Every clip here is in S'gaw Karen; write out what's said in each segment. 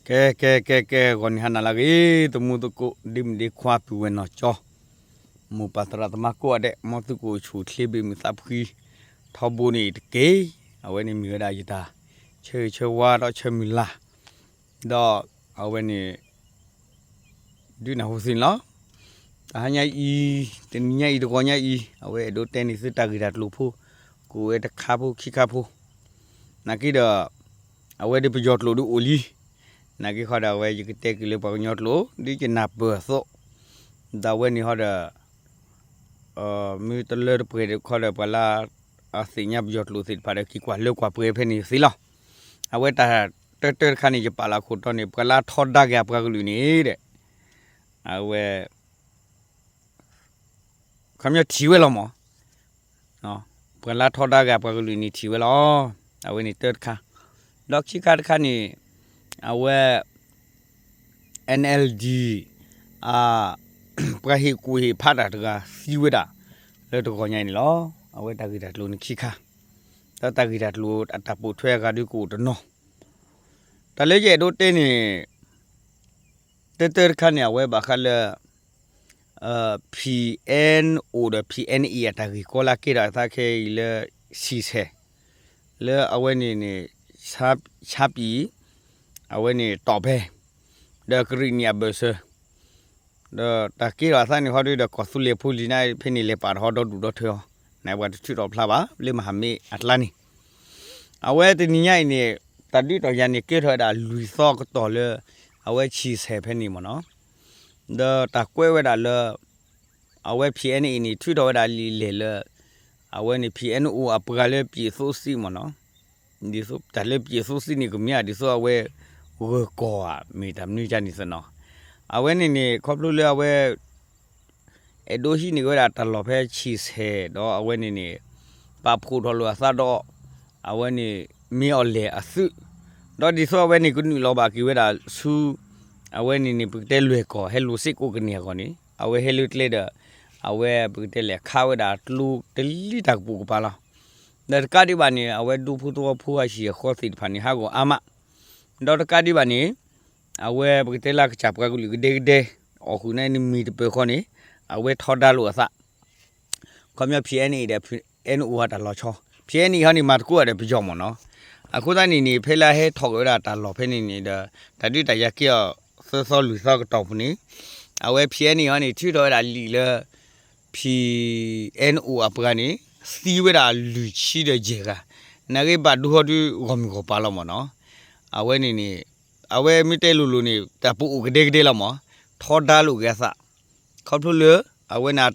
ကဲ ကဲ ကဲ ကဲ ဂီၤနံၤဟါနၤလၢအဂ့ၤ သမူသကိး ဒ့မုၣ်ဒ့ခွါ ပုၢ်ဝဲၢ်နီၢ်ကၠီ မိၢ်ပၢ်သရၣ်သမါကိးဂၤဒဲး မ်သုကအိၣ်ဆူၣ်အိၣ်ချ့ ဘၣ်မုာ်သးဖှံ ထီဘိန့ၣ်တက့ၢ်. အဝဲန့ၣ်မ့ၢ်ဝဲဒၣ်ယတၢ်ဆၢဂ့ၤဆၢဝါဒီးဆၢမုၢ်လၢ် ဒီးအဝဲန့ၣ် ဒုးနၢ်ဟူသုန့ၣ်လီၤ. တဟါညါအံၤ တနံၤညါအံၤ တဂီၤညါအံၤ အဝဲအဲၣ်ဒိးတဲန့ၢ်သုတၢ်ဂ့ၢ်တၢ်ကျိၤဖိ ကအိၣ်ဝဲတခါဖိခံခါဖိ နာ်က့ဒီး အဝဲဒ်ပယီၤကျိာ်ဒုးအိၣ်လံ, နာ်က့ဃီဒီး အဝဲယကတဲက့ၤလၢပှၤကညီကျိာ် ဒ်ယနၢ်ပၢၢ်အသိး, ဒီးအဝဲန့ၣ်ဃီဒီး မ့ၢ်တလၢတပှဲၤဒီးခီဒီး ပှၤလၢအသ့ၣ်ညါပယီၤကျိာ်သ့ၣ်တဖၣ်ဒီး က့ၤကွၢ်လၢကွၢ်ပှဲၤဖဲန့ၣ်သ့လီၤ. အဝဲတၢ်တၢတၢတခါန့ၣ် ယပာ်လီၤခိၣ်တီန့ၣ် ပှၤလၢထီဒါက့ၤအပှၤကလုာ်န့ၣ်ဒီး အဝဲ ခီပညီထံၣ်ဝဲလီၤမး, ပှၤလၢထီဒါက့ၤအပှၤကလုာ်န့ၣ်ထံၣ်ဝဲလီၤ. အဝဲန့ၣ်တၢတခါ, ဒီးခံခါတခါန့ၣ် အဝဲ NLD အ ပှၤဟ့ၣ်ကူၣ်ဟ့ၣ်ဖးတၢ်တဂၤသံဝဲဒၣ် လၢတဂီၤညါအံၤန့ၣ်လီၤ. အဝဲတၢ်ဂ့ၢ်တၢ်ကျိၤန့ၣ်ခံခါ, ဒီးတၢ်ဂ့ၢ်တၢ်ကျိၤအတၢ်ပိာ်ထွဲအဂၤဒုးကအိၣ်တနီၤ, တၢ်လၢယအဲၣ်ဒိးတဲန့ၣ် တၢတၢတခါန့ၣ် အဝဲဘၣ်ဃးလၢ PNO ဒီး PNA အတၢ်ဂ့ၢ်ကီလၢကဲထီၣ်အသးခဲအံၤလၢ ဆံၣ်ဆဲၣ် လၢအဝဲန့ၣ်န့ၣ် ဆါပံၣ် အဝဲန့ၣ်တီၣ်ဖဲ ဒီးကရံၣ်နံၣ်အဘၢၣ်စၢၤ ဒီးတၢ်ကဲထီၣ်အသးန့ၣ်ဃီဒီး ကီၢ်သူလ့ၤဖိလံၤန့ၣ် ဖဲန့ၣ်လဲၤပာ်တဟီဒီဒူၣ်ဒီထၢအီၤ, န့ၣ်ပှၤတထုးထီၣ်ဖျါဘၣ် လၢမဟာမိတ်အကျါန့ၣ်, အဝဲတနံၤညါအံၤန့ၣ် တၢ်ဒုးတၢ်ယၤန့ၣ် ကဲထီၣ်ဝဲဒၣ်လွံၢ်သီကတီၢ်လၢ အဝဲဆံၣ်ဆဲၣ်ဖဲန့ၣ်မ့ၢ်နီၤ, ဒီးတၢ်ကွဲးဝဲဒၣ်လၢ အဝဲ PNA န့ၣ် ထုးထီၣ်ဝဲဒၣ်လံာ်လဲၢ်လၢ အဝဲန့ၣ် PNO အပှၤလၢပျံၤသိစံမ့ၢ်နီၤ, ဒ်သိးတၢ်လၢပျံၤသိစံန့ၣ် ကမ့ၢ်ဒ်သိးအဝဲ ဂၢၢ်ကီၢ်ဧါ မ့ၢ်တၢ်မနုၤဒ်န့ၣ်သ့ၣ်နီၤ, အဝဲန့ၣ်န့ၣ် ခီဖျိလၢအဝဲ အဲၣ်ဒိးဟံးန့ၢ်က့ၤဝဲဒၣ်တၢ်လီၢ်ဖဲဆံၣ်ဆဲၣ် ဒီးအဝဲန့ၣ်န့ၣ် ပာ်ဖှိၣ်ထီၣ်လိာ်အသးဒီး အဝဲန့ၣ် မ့ၢ်အီၤလဲၢ်အသုး, ဒီးဒ်သိးအဝဲန့ၣ် ကနုာ်လီၤဘၣ်က့ၤဝဲဒၣ်ဆူ အဝဲန့ၣ်န့ၣ် ပကတဲလွဲၢ်ကီၢ် ဟဲလိာ်စ့ၢ်ကီးကန့ၢ်အဂီၢ်န့ၣ် အဝဲဟဲလၢကျဲဒီး အဝဲပကတဲလဲၤခးဝဲဒၣ်ကျိတလံတၢ်ကပိာ်ကပၤလီၤ. ဒီးတကးဒံးဘၣ်န့ၣ် အဝဲဒူဖိသဝီဖိအဟံၣ်အဃီသ့ၣ်တဖၣ်န့ၣ် ဟးဂီၤအါမး, ဒီးတကးဒံးဘၣ်န့ၣ် အဝဲပကတဲလၢကစၢ်ပှၤကလုာ်ကဒဲကဒဲ အီၣ်ဃုာ်န့ၣ်န့ၣ်မ့ၢ်တပၢၢ်ဃီန့ၣ် အဝဲထီဒါလိာ်အသး ခီပညီ PNA ဒီး PNO အတၢ်လီၤဆီ, PNA ဟီန့ၣ် မၤသကိးဒီးပယီၤမ့ၢ်နီၤ, အဃိသတးန့ၣ်န့ၣ် ဖဲလၢဟဲထီၣ်က့ၤဝဲဒၣ်တၢ်လီၢ်ဖဲန့ၣ်န့ၣ်ဒီး တၢ်ဒုးတၢ်ယၤကဲအီၤသၢသီလွံၢ်သီကတီၢ်ပူၤန့ၣ် အဝဲ PNA ဟီန့ၣ် ထုးထီၣ်ဝဲဒၣ်လံာ်လၢ PNO အပှၤန့ၣ် သံဝဲဒၣ်လွံၢ်ဆံဒီးယဲၢ်ဂၤ, နာ်က့ဘၣ်ဒိဟီဒုးဂီၢ်မုၢ်ဂီၢ်ပၤလီၤမ့ၢ်နီၤ, အဝဲန့ၣ်န့ၣ် အဝဲမ့ၢ်တဲလိၤလိၤန့ၣ် တၢ်ပအိၣ်ကဒဲကဒဲလီၤမ့ၢ်, ထီဒါလိာ်က့ၤအသး, ခီဖျိလၢ အဝဲန့ၣ်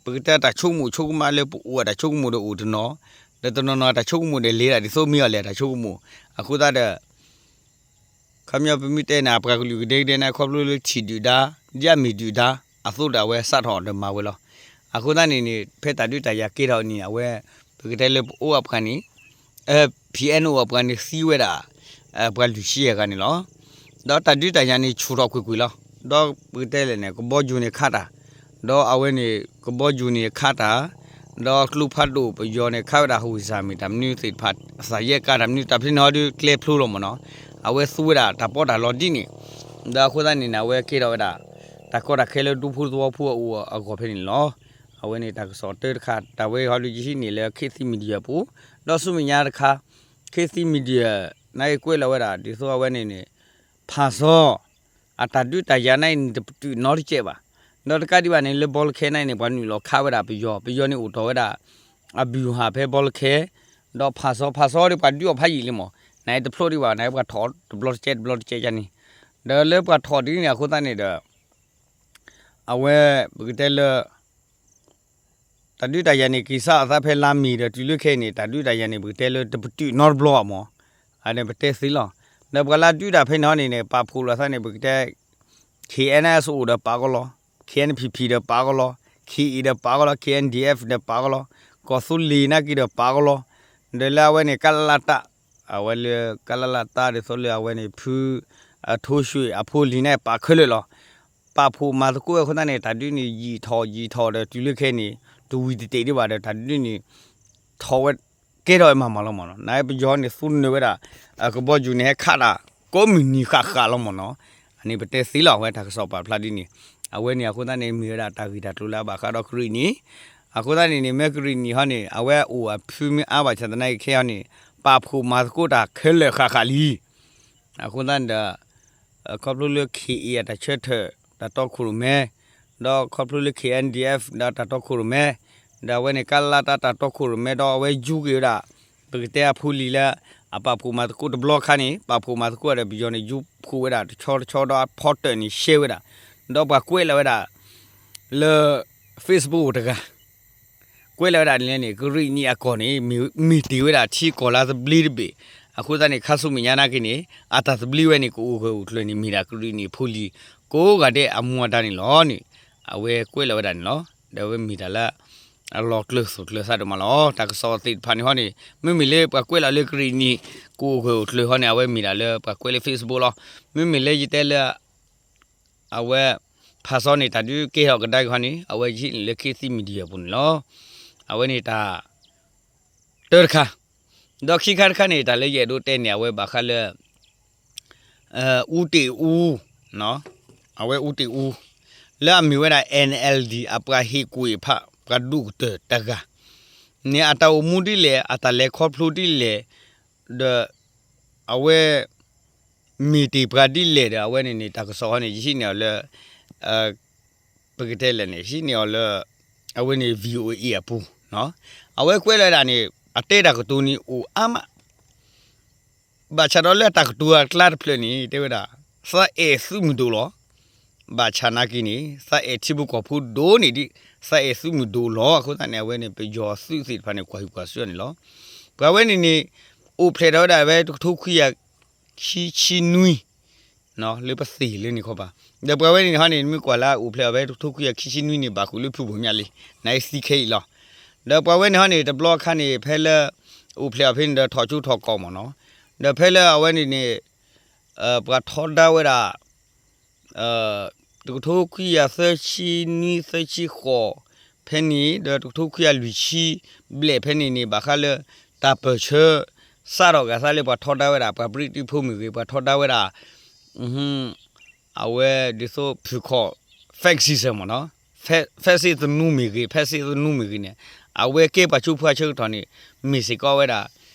ပကတဲတၢ်ဆိကမိၣ်ဆိကမးလၢပအိၣ်အတၢ်ဆိကမိၣ်ဒီးအိၣ်တနီၤ, ဒီးတနီၤနီၤတၢ်ဆိကမိၣ်ဒီးလဲၤဒၣ်ဒ်သိးမ့ၢ်အီၤလဲၣ်တၢ်ဆိကမိၣ်, အဃိသတးဒီး ခီပညီပမ့ၢ်တဲန့ၣ် အပှၤကလုာ်ကဒဲကဒဲန့ၣ် ခီဖျိလၢထံၣ်ဒုၣ်ဒါ ဒ်အမ့ၢ်ဒုၣ်ဒါ အသိးဒီးအဝဲစးထီၣ်ဒီးမၤဝဲလီၤ. အဃိသတးန့ၣ်န့ၣ် ဖဲတၢ်ဒုးတၢ်ယၤကဲထီၣ်န့ၣ် အဝဲ ပကတဲလၢပအိၣ်အပှၤန့ၣ် PNO အပှၤန့ၣ်သံဝဲဒၣ် ပှၤလွံၢ်ဆံယဲၢ်ဂၤန့ၣ်လီၤ. ဒီးတၢ်ဒုးတၢ်ယၤန့ၣ်ဆူၣ်ထီၣ်ကွ့ၢ်ကွ့ၢ်လီၤ. ဒီးပကတဲလဲၣ်န့ၣ် ကဘီယူၤန့ၣ်ခးတၢ်, ဒီးအဝဲန့ၣ် ကဘီယူၤန့ၣ်ခးတၢ်, ဒီးကျိဖးဒိၣ်ပယီၤန့ၣ် ခးဝဲဒၣ်ဟူးစၢ်မ့ၢ်တၢ်မနုၤသ့ၣ်တဖၣ် သးယဲၢ်ကါတၢ်မနုၤ တၢ်ဖဲန့ၣ်ဟီဒုးကျဲဖျိလီၤမ့ၢ်နီၤ, အဝဲသူဝဲဒၣ်တၢ်ပီးတၢ်လီဒ်န့ၣ်, ဒီးအဃိသတးန့ၣ်န့ၣ် အဝဲကဲထီၣ်ဝဲဒၣ် တၢ်ကီတၢ်ခဲလၢဒူဖိသဝီဖိအအိၣ်အဂီၢ်ဖဲန့ၣ်န့ၣ်လီၤ. အဝဲန့ၣ်တၢ်ကစီၣ်တၢတခါ တၢ်ဝဲဟီဒုးယဟံးန့ၢ်လၢ ခေတ်သစ် Media အပူၤ, ဒီးဆူမဲာ်ညါတခါ ခေတ်သစ် Media န့ၣ်ကွဲးလီၤဝဲဒၣ် ဒ်သိးအဝဲန့ၣ်န့ၣ် ဖၣ်စီ အတၢ်ဒုးတၢ်ယၤန့ၣ်န့ၣ် တပတုာ်နီတစဲးဘၣ်. ဒီးတကးဒံးဘၣ်န့ၣ် လၢဘီလၢခဲန့ၣ်န့ၣ် ပှၤနုာ်လီၤခးဝဲဒၣ်ပယီၤ, ပယီၤန့ၣ်အိၣ်တီၢ်ဝဲဒၣ် အဘူၣ်ဟၣ်ဖဲဘီလၢခဲ, ဒီးဖၣ်စီ ဖၣ်စီဒီးပှၤဒုးအီၤဖးယံာ်လံမး, နတဖျိဒံးဘၣ် နပှၤထီၣ်တဘျီတစဲးတဘျီတစဲးန့ၣ်, ဒီးလၢပှၤထီၣ်ဒ်န့ၣ်အဃိသတးန့ၣ်ဒီး အဝဲပကတဲလၢ တၢ်ဒုးတၢ်ယၤန့ၣ် က့ၤစးအသးဖဲလါမ့ၤဒီးတုၤလၢခဲအံၤန့ၣ် တၢ်ဒုးတၢ်ယၤန့ၣ် ပကတဲလၢတပတုာ်နီတဘျီဘၣ်မး, အန့ၣ်ပတဲသ့လီၤ. ဒီးပှၤလၢဒုးတၢ်ဖဲန့ၣ်န့ၣ် ပာ်ဖှိၣ်လိာ်သးန့ၣ် ပကတဲ K N S O ဒီးပာ်ကီလီၤ, K N P P ဒီးပာ်ကီလီၤ, K A ဒီးပာ်ကီလီၤ, K N D F ဒီးပာ်ကီလီၤ, ကီၢ်သူလ့ၤနာ်က့ဒီးပာ်ကီလီၤ, ဒီးလၢအဝဲန့ၣ် ကလလတၢ် အဝဲလၢ ကလလတၢ် ဒ်သိးလၢအဝဲန့ၣ် ဖု အထိၣ်ဆွံၣ်အဖိလံၤန့ၣ် ပာ်ခဲလၢာ်လီၤ. ပာ်ဖှိၣ်မၤသကိးအဃိသတးန့ၣ် တၢ်ဒုးန့ၣ် ယံာ်ထီၣ်ယံာ်ထီၣ်ဒီးတုၤလၢခဲအံၤန့ၣ် တဝံၤတတဲာ်ဒံးဘၣ်ဒီး တၢ်ဒုးန့ၣ် ထီၣ်ဝဲ ကဲထီၣ်ဝဲမၤမၤလီၤမးနီၤ. နပယီၤန့ၣ် သူနၢၤဝဲဒၣ် ကဘီယူၤန့ၣ် ဟဲခးတၢ် ကိးမုၢ်နံၤဃၣ်ဃၣ်လီၤမ့ၢ်နီၤ. အန့ၣ်ပတဲသ့လီၤ အဝဲတၢ်ကစီၣ်ပာ်ဖျါဒ်န့ၣ်, အဝဲန့ၣ်အဃိသတးန့ၣ် မ့ၢ်ဝဲဒၣ်တၢ်ဂ့ၢ်တၢ်ကျိၤလၢအဘၣ်ဃးဒီးကရံၣ်နံၣ်, အဃိသတးန့ၣ်န့ၣ် မ့ၢ်ကရံၣ်နံၣ်ဟီန့ၣ် အဝဲအိၣ်အဖုမ့ၢ်အါဘၣ်ဆၣ်သနာ်က့ခဲအံၤန့ၣ် ပာ်ဖှိၣ်မၤသကိးတၢ်ခဲလၢာ်ဃၣ်ဃၣ်လံ. အဃိသတးဒီး ခီဖျိလၢ ခ့ၣ်အ့ၣ် အတၢ်ဆၢထၢၣ် တၢ်တီခိၣ်ရိၣ်မဲ, ဒီးခီဖျိလၢ ခ့ၣ်အဲၣ်ၣ်ဒီးအက်ဖ် ဒီးတၢ်တီခိၣ်ရိၣ်မဲ, ဒီးအဝဲန့ၣ် ကလါတၢ်တီခိၣ်ရိၣ်မဲ ဒီးအဝဲယူၤက့ၤဝဲဒၣ် ပကတဲအဖိလံၤလၢ အပာ်ဖှိၣ်မၤသကိးတဘျီခါန့ၣ် ပာ်ဖှိၣ်မၤသကိးဒီးပယီၤန့ၣ် ယူၤဖှိၣ်ဝဲဒၣ်တဆီတဆီဒီးအဖီတၢၣ်န့ၣ် ရှဲဝဲဒၣ်, ဒီးပှၤကွဲးလီၤဝဲဒၣ် လၢ Facebook တဂၤ ကွဲးလီၤဝဲဒၣ်ဒ်လဲၣ်န့ၣ် ကရံၣ်နံၣ်အကီၢ်န့ၣ် မ့ၢ်တ့ၢ်ဝဲဒၣ်ထံကီၢ်လၢသဘျ့တဘ့ၣ်, အဃိသတးန့ၣ် ခါဆူမဲာ်ညါနာ်က့န့ၣ် အတၢ်သဘျ့ဝဲန့ၣ် ကအိၣ်ဂၢၢ်အိၣ်ကျၢၤန့ၣ် မ့ၢ်ဒၣ်ကရံၣ်နံၣ်ဖိလံၤ ကိးဂၤဒဲးအမူအဒါန့ၣ်လီၤန့ၣ် အဝဲကွဲးလီၤဝဲဒၣ်န့ၣ်လီၤ. ဒီးအဝဲမ့ၢ်တၢ်လၢ အလီၤကျၢၤသူၣ်ကျၢၤသးဒိၣ်မးလီၤ. တၢ်ကစီၣ်သ့ၣ်တဖၣ်န့ၣ်ဟီန့ၣ် မ့မ့ၢ်လၢပှၤကွဲးလီၤလၢကရံၣ်နံၣ် ကအိၣ်ဂၢၢ်အိၣ်ကျၢၤဟီန့ၣ် အဝဲမ့ၢ်ဒၣ်လၢပှၤကွဲးလၢ Facebook လီၤ. မ့မ့ၢ်လၢယတဲလၢ အဝဲ ဖးစီန့ၣ် တၢ်ဒုးကဲထီၣ်ကဒါက့ၤဟီန့ၣ် အဝဲယဟံးန့ၢ်လၢ ခေတ်သစ် Media ပူၤန့ၣ်လီၤ. အဝဲန့ၣ်တၢ် တၢတခါ, ဒီးခံခါတခါန့ၣ် တၢ်လၢယအဲၣ်ဒိးတဲန့ၣ် အဝဲဘၣ်ဃးလၢ အူတ့ၢ်အူ, အဝဲအူတ့ၢ်အူ လၢအမ့ၢ်ဝဲဒၣ် NLD အပှၤဟ့ၣ်ကူၣ်ဟ့ၣ်ဖး ပှၤဒိၣ်ကတၢၢ်တဂၤန့ၣ် အတၢ်အိၣ်မူဒ်လဲၣ် အတၢ်လဲၤခီဖျိဒ်လဲၣ် ဒီး အဝဲ မ့ၢ်တ့ၢ်ပှၤဒ်လဲၣ်ဒီး အဝဲန့ၣ်န့ၣ် တၢ်ကစီၣ်ဟီန့ၣ် ယဟံးန့ၢ်အီၤလၢ ပကတဲလဲၣ်န့ၣ် ဟံးန့ၢ်အီၤလၢ အဝဲန့ၣ် VOA အပူၤ, အဝဲကွဲးလီၤဝဲဒၣ်န့ၣ် အတဲတၢ်ကတိၤန့ၣ်အိၣ်အါမး ဘၣ်ဆၣ်ဒီးလၢအတၢ်ကတိၤအကျါတဖျၢၣ်န့ၣ် တဲဝဲဒၣ် သးအဲၣ်သုးမုၢ်ဒိၣ်လီၤ. ဘၣ်ဆၣ်နာ်က့န့ၣ် သးအဲၣ်ထံဖိကီၢ်ဖိဒိၣ်န့ၢ်ဒံး သးအဲၣ်သုးမုၢ်ဒိၣ်လီၤ. အဃိသတးန့ၣ် အဝဲန့ၣ် ပယီၤသုးသ့ၣ်တဖၣ်န့ၣ် ကွၢ်ဟုၣ်ကွၢ်စူၣ်န့ၣ်လီၤ. ပှၤဝဲန့ၣ်န့ၣ် အိၣ်ဖျဲၣ်ထီၣ်ဝဲဒၣ်ဝဲတကထိခွံကယၤခံဆံနွံ လၢပသ့ၣ်လၢန့ၣ်ခီပၤ, ဒီးပှၤဝဲန့ၣ်ဟီန့ၣ် မ့ၢ်ကွၢ်လၢအအိၣ်ဖျဲၣ်အီၤဝဲတကထိခွံကယၤခံဆံနွံန့ၣ် ဘၣ်ဃုာ်လၢဖုဘိၣ်ညါလံ, နသံခဲအံၤလီၤ. ဒီးပှၤဝဲန့ၣ်ဟီန့ၣ် တဘျီအခါန့ၣ် ဖဲလၢ အိၣ်ဖျဲၣ်အီၤဖဲန့ၣ်ဒီးထီၣ်ကၠိထီၣ်ကီၢ်မ့ၢ်နီၤ, ဒီးဖဲလၢအဝဲန့ၣ်န့ၣ် ပှၤထီဒါဝဲဒၣ် တကထိခွံကယၤသၢဆံနွံသၢဆံဃိး ဖဲန့ၣ် ဒီးတကထိခွံကယၤလွံၢ်ဆံဘျဲၣ်ဖဲန့ၣ်န့ၣ် ဘၣ်ဃးလၢ တၢ်ပၢၢ်ဆၢ စးထီၣ်ဂာ်သးလၢပှၤထီဒါဝဲဒၣ် ပှၤပြံတံဖိမ့ၢ်ဂ့ၤ ပှၤထီဒါဝဲဒၣ် အဝဲဒ်သိးဖုၣ်ခီၣ် fascism မ့ၢ်နီၤ, fascist သနူမ့ၢ်ဂ့ၤ fascist သနူမ့ၢ်ဂ့ၤန့ၣ် အဝဲကဲပှၤကၠိဖိအဆၢကတီၢ်န့ၣ် မ့ၢ်စ့ၢ်ကီးဝဲဒၣ်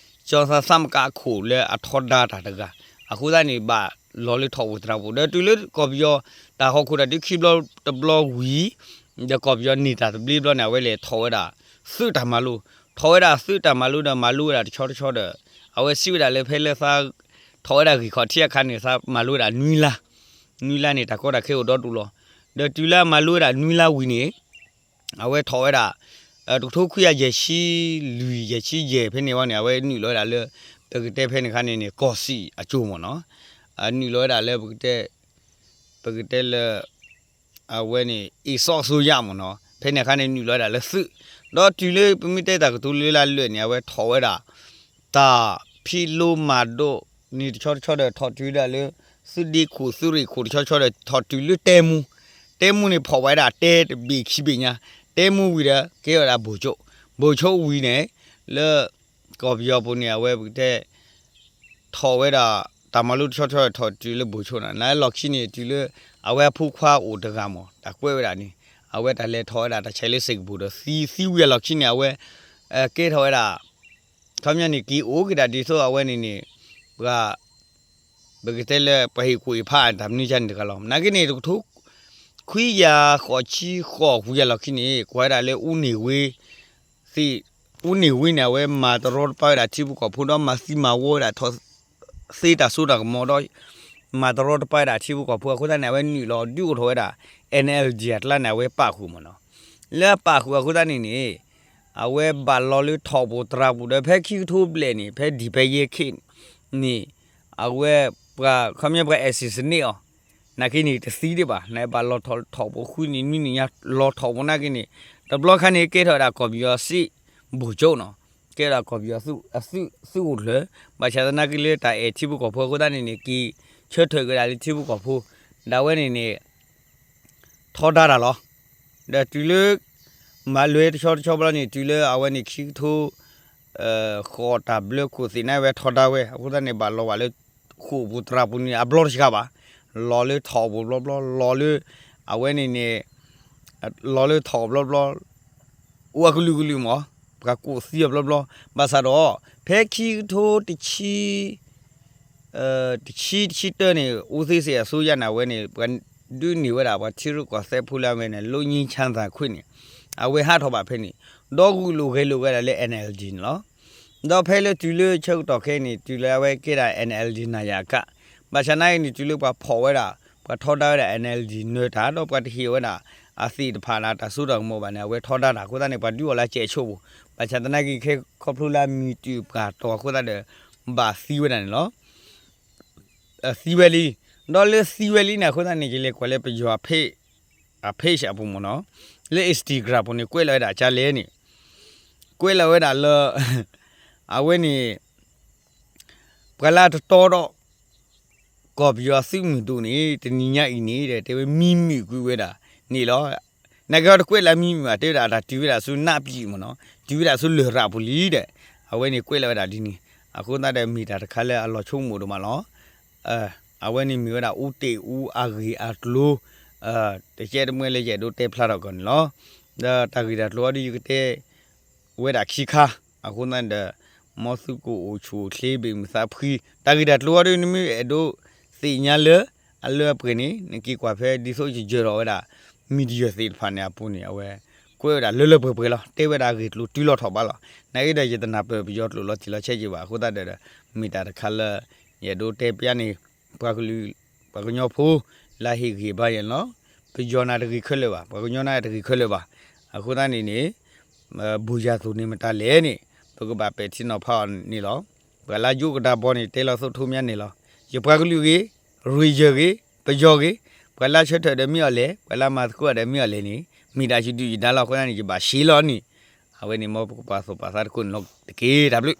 ကၠီသးသမဂၤအခိၣ်လၢအထီဒါတၢ်တဂၤ, အဃိသတးန့ၣ် ဘၣ်လီၤလၢထီၣ်ပူၤသရၣ်ပူၤ ဒီးတုၤလၢကီၢ်ပယီၤ တၢ်ဟီၣ်ခိၣ်တၢ်ဒုးခံဘျီတဘျီဝံၤ ဒီးကီၢ်ပယီၤန့ၢ်တၢ်သဘျ့ဘျီန့ၣ် အဝဲလဲၤထီၣ်ဝဲဒၣ် သုးတၢ်မၤလိ, ထီၣ်ဝဲဒၣ်သုးတၢ်မၤလိဒီးမၤလိဝဲဒၣ်တဆီတဆီဒီး အဝဲစံးဝဲဒၣ်လၢဖဲလၢသး ထီၣ်ဝဲဒၣ်ဂ့ၢ်ခီၣ်ထံးအခါန့ၣ် သးမၤလိဝဲဒၣ်နွံလါ, နွံလါန့ၣ် တၢ်ကီတၢ်ခဲအိၣ်ဒီဒူၣ်လီၤ. ဒီးတုၤလၢအမၤလိဝဲဒၣ်နွံလါဝံၤန့ၣ် အဝဲထီၣ်ဝဲဒၣ် တကထိခွံကယၤယဲၢ်ဆံလွံၢ်ယဲၢ်ဆံယဲၢ်ဖဲန့ၣ်ဝဲန့ၣ် အဝဲနုာ်လီၤဝဲဒၣ်လၢ ပကတဲဖဲန့ၣ်ခါန့ၣ်န့ၣ် ကီၢ်စံၣ်အကၠိမ့ၢ်နီၤ, နုာ်လီၤဝဲဒၣ်လၢ ပကတဲလၢ အဝဲန့ၣ် အ့ၣ်စီအစိယါမ့ၢ်နီၤ, ဖဲန့ၣ်အခါန့ၣ် နုာ်လီၤဝဲဒၣ်လၢသုး, ဒီးတုၤလၢပမ့ၢ်တဲတၢ်ကတိၤလၢလၢအလၢာ်န့ၣ် အဝဲထီၣ်ဝဲဒၣ် တၢ်ဖံးလိမၤဒိးန့ၣ်တဆီတဆီဒီး ထီၣ်တုၤဝဲဒၣ်လၢ သုးဒ့ခိၣ်သုးရ့ၣ်ခိၣ်တဆီတဆီဒီး ထီၣ်တုၤလၢတဲမူ, တဲမူန့ၣ်ဖီၣ်ဝဲဒၣ်တဲတဘ့ၣ်ခံဘ့ၣ်ညါ, တဲမူဝံၤဒီး ကဲဝဲဒၣ်ဘိၣ်ကၠိ, ဘိၣ်ကၠိဝံၤန့ၣ် လၢ ကီၢ်ပယီၤပူၤန့ၣ် အဝဲပကတဲ ထီၣ်ဝဲဒၣ် တၢ်မၤလိတဆီတဆီ ထီၣ်တုၤလၢဘိၣ်ကၠိန့ၣ် နလီၢ်ခံန့ၣ် တုၤလၢ အဝဲအဖိခွါအိၣ်တဂၤမ့ၢ် တၢ်ကွဲးဝဲဒၣ်န့ၣ် အဝဲတၢ်လဲၤထီၣ်ဝဲဒၣ်တၢ်ဆဲးလၢစ့ၢ်ကပူၤဒီးသံ, သံဝံၤအလီၢ်ခံန့ၣ် အဝဲ ကဲထီၣ်ဝဲဒၣ် ခီပညီန့ၣ် က့ၤအိၣ်က့ၤဒၣ်ဒ်သိးအဝဲန့ၣ်န့ၣ် ပှၤ ပကတဲလၢပှၤဟ့ၣ်ကူၣ်ဟ့ၣ်ဖးအတၢ်မနုၤကန့ၣ်တဂၤလီၤ. နာ်က့န့ၣ် တကထိ ခွံကယၤဃိးဆံဃိးဝံၤအလီၢ်ခံန့ၣ် ကွၢ်ဝဲဒၣ်လၢ အူန့ၢ်ဝ့ အူန့ၢ်ဝ့န့ၣ် အဝဲမၤတရီတပါဝဲဒၣ်ထံဖိကီၢ်ဖိဒီးမၤသံမၤဝီဝဲဒၣ်ထီၣ်သ့တၢ်စိတၢ်ကမီၤဒီး မၤတရီတပါဝဲဒၣ်ထံဖိကီၢ်ဖိအဃိသတးန့ၣ် အဝဲနုာ်လီၤဒုးအိၣ်ထီၣ်ဝဲဒၣ် NLD အကျါန့ၣ် အဝဲပာ်ဃုာ်မ့ၢ်နီၤ. လၢအပာ်ဃုာ်အဃိသတးန့ၣ်န့ၣ် အဝဲဘၣ်လီၤလၢထီၣ်ပူၤသရၣ်ပူၤဒီးဖဲခံကထိဘျဲၣ်န့ၣ် ဖဲဒံၣ်ဖဲယဲၢ်ခ့ၣ်န့ၣ် အဝဲပှၤ ခီပညီပှၤ assassinate အီၤ နာ်က့န့ၣ် တသံဒံးဘၣ် နဘၣ်လီၤထီၣ်ထီၣ်ပူၤဃုနံၤနွံနံၤညါလီၤထီၣ်ပူၤနာ်က့န့ၣ် တဘျီခါန့ၣ် ကဲထီၣ်ဝဲဒၣ်ကီၢ်ပယီၤစ့ၣ် ဘိၣ်ကၠိနီၤ, ကဲထီၣ်ဝဲဒၣ်ကီၢ်ပယီၤသုးအိၣ်ချၢ, ဘၣ်ဆၣ်သနာ်က့လၢတၢ်အဲၣ်ထံဖိကီၢ်ဖိအဃိသတးန့ၣ်န့ၣ် က့ၤဆၢထၢၣ်က့ၤဝဲဒၣ်လၢထံဖိကီၢ်ဖိ ဒၣ်ဝဲန့ၣ်န့ၣ် ထီဒါတၢ်လီၤ. ဒီးတုၤလၢ မၤလွဲတဆီတဆီဘျီန့ၣ် တုၤလၢအဝဲန့ၣ်ခံကထိ ဃိးတၢ်ဘျၢခိၣ်သ့ၣ်န့ၣ်ဝဲထီဒါဝဲ အဃိသတးန့ၣ် ဘၣ်လီၤဝဲလၢ ပှၤလၢအအိၣ်လၢခိၣ်ပူၤသရၣ်ပူၤန့ၣ် အဘျီတစှၤဘၣ်, လီၤလၢထိးပူၤဘျီဘျီ လီၤလၢ အဝဲန့ၣ်န့ၣ် လီၤလၢထိးဘျီဘျီ အိၣ်အကလုာ်ကလုာ်မး, ပှၤကိးသံအဘျီဘျီ, ဘၣ်ဆၣ်ဒီး ဖဲခံကထိတဆံ တဆံတဆံတၢန့ၣ် အူသ့စ့ၣ်အစိုးရန့ၣ် အဝဲန့ၣ် ပှၤဒုးန့ၢ်ဝဲဒၣ် ပှၤထံရူၢ်ကီၢ်သဲးဖိလၢအဝဲန့ၣ် လွတ်ငြိမ်းချမ်းသာခွင့်န့ၣ် အဝဲဟးထီၣ်ဘၣ်ဖဲန့ၣ် ဒီးဂုာ်လိာ်ဂဲၤလိာ်ဝဲဒၣ်လၢ NLD န့ၣ်လီၤ. ဒီးဖဲလၢတုၤလၢဆၢကတီၢ်ခဲအံၤန့ၣ် တုၤလၢအဝဲကဲဒၣ် NLD နာယၤကၣ်, ဘၣ်ဆၣ်နာ်က့န့ၣ် တုၤလၢပှၤဖီၣ်ဝဲဒၣ် ပှၤထီဒါဝဲဒၣ် NLD နၢၤတၢ် ဒီးပှၤတဟ့ၣ်ဝဲဒၣ် အသ့ၣ်တဖၣ်န့ၣ် တၢ်စိတၢ်ကမီၤဘၣ်န့ၣ် အဝဲထီဒါတၢ်အဃိသတးန့ၣ် ပှၤဒုးအီၣ်လၢကဲးဆိးပူၤ, ဘၣ်ဆၣ်သနာ်က့ခဲခီဖျိလၢအမံၤတုၤပှၢ်တီၤအဃိသတးဒီး ဘၣ်သံဝဲဒၣ်န့ၣ်လီၤ. သံဝဲလံ, ဒီးလၢသံဝဲလံန့ၣ် အဃိသတးန့ၣ် ယလဲၤကွၢ်လၢပယီၤ အ page အပူၤမ့ၢ်နီၤ, လၢ Instagram ပူၤန့ၣ် ကွဲးလီၤဝဲဒၣ်ကလဲၣ်န့ၣ်, ကွဲးလီၤဝဲဒၣ်လၢ အဝဲန့ၣ် ပှၤလၢအတတီဒီး ကီၢ်ပယီၤအသုးမုၢ်ဒိၣ်န့ၣ် တနံၤညါအံၤန့ၣ်ဒီး တဲဝဲမံမုာ်ကွံာ်ဝဲဒၣ်န့ၣ်လီၤ. နာ်က့အီၤတကွဲးလၢမံမုာ်ဘၣ် တဲဝဲဒၣ်အတၢ်တုၤဝဲဒၣ်ဆူနးပံာ်မ့ၢ်နီၤ, တုၤဝဲဒၣ်ဆူလရာ်ပူၤလံဒီး အဝဲန့ၣ်ကွဲးလီၤဝဲဒၣ်ဒ်န့ၣ်, အဃိသတးဒီးမ့ၢ်တၢ်တခါလၢအလီၤဆိကမိၣ်ဒိၣ်မးလီၤ. အဝဲန့ၣ်မ့ၢ်ဝဲဒၣ်အူတ့ၢ်အူအဂ့ၢ်အကျိၤ, တကဲတမှဲလၢယအဲၣ်ဒိးတဲဖျါထီၣ်ကီးန့ၣ်လီၤ. ဒီးတၢ်ဂ့ၢ်တၢ်ကျိၤအံၤဒ်ယကတဲ ဝဲဒၣ်ခံခါ, အဃိသတးဒီး မ်သုကအိၣ်ဆူၣ်အိၣ်ချ့ဘၣ်မုာ်သးဖှံ, တၢ်ဂ့ၢ်တၢ်ကျိၤအံၤဒ်နမ့ၢ်အဲၣ်ဒိးသ့ၣ်ညါလၢ အလၢအပှဲၤန့ၣ် နက့ၤကွၢ်ဖဲဒ်သိးယယၢၤထီၣ်ဝဲဒၣ် media သ့ၣ်တဖၣ်န့ၣ်အပူၤန့ၣ် အဝဲ ကွဲးဝဲဒၣ်လၢလၢပှဲၤပှဲၤလီၤ. တဲဝဲဒၣ်ဂ့ၢ်ကျိၤတုၤလီၤထီၣ်ဘးလီၤ. နာ်က့ဒီးယတနၢ်ပၢၢ်ပယီၤကျိာ်လီၤတံၢ်လီၤဆဲးက့ၤဘၣ်. အဃိသတးဒီး မ့ၢ်တၢ်တခါလၢ ယအဲၣ်ဒိးတဲပျါန့ၣ် ပှၤကလုာ် ပှၤကညီဖိ လၢအဟ့ၣ်ဂံၢ်ဘါယဲန့ၣ်လီၤ. ပယီၤန့ၣ်တဂ့ၤခဲလၢာ်ဘၣ်, ပှၤကညီန့ၣ်တဂ့ၤခဲလၢာ်ဘၣ်. အဃိသတးန့ၣ်န့ၣ် ဘူးယၤသိးန့ၣ်မတၤလဲၣ်န့ၣ် ပကဘၣ်ပဲာ်ထံနီၤဖးအီၤန့ၣ်လီၤ. ပှၤလၢယိကတၢ်ဘီန့ၣ် တဲလီၤသိးထိးမးန့ၣ်လီၤ. ယပှၤကလုာ်ဂ့ၤ, ရံယၢ်ဂ့ၤ, ပယီၤဂ့ၤ, ပှၤလၢဆၢထၢၣ်ဒီးမ့ၢ်အီၤလဲၣ်, ပှၤလၢမၤသကိးဒီးမ့ၢ်အီၤလဲၣ်န့ၣ် မ့ၢ်ဒၣ်ယဒုၣ်ယဒါလီၤ. အဃိသတးန့ၣ် ယဘၣ်ရှဲလီၤန့ၣ် အဝဲန့ၣ်မ်ပကပာ်သူၣ်ပာ်သးတခိၣ်န့ၣ်လီၤတက့ၢ်. တၢ်ဘျုး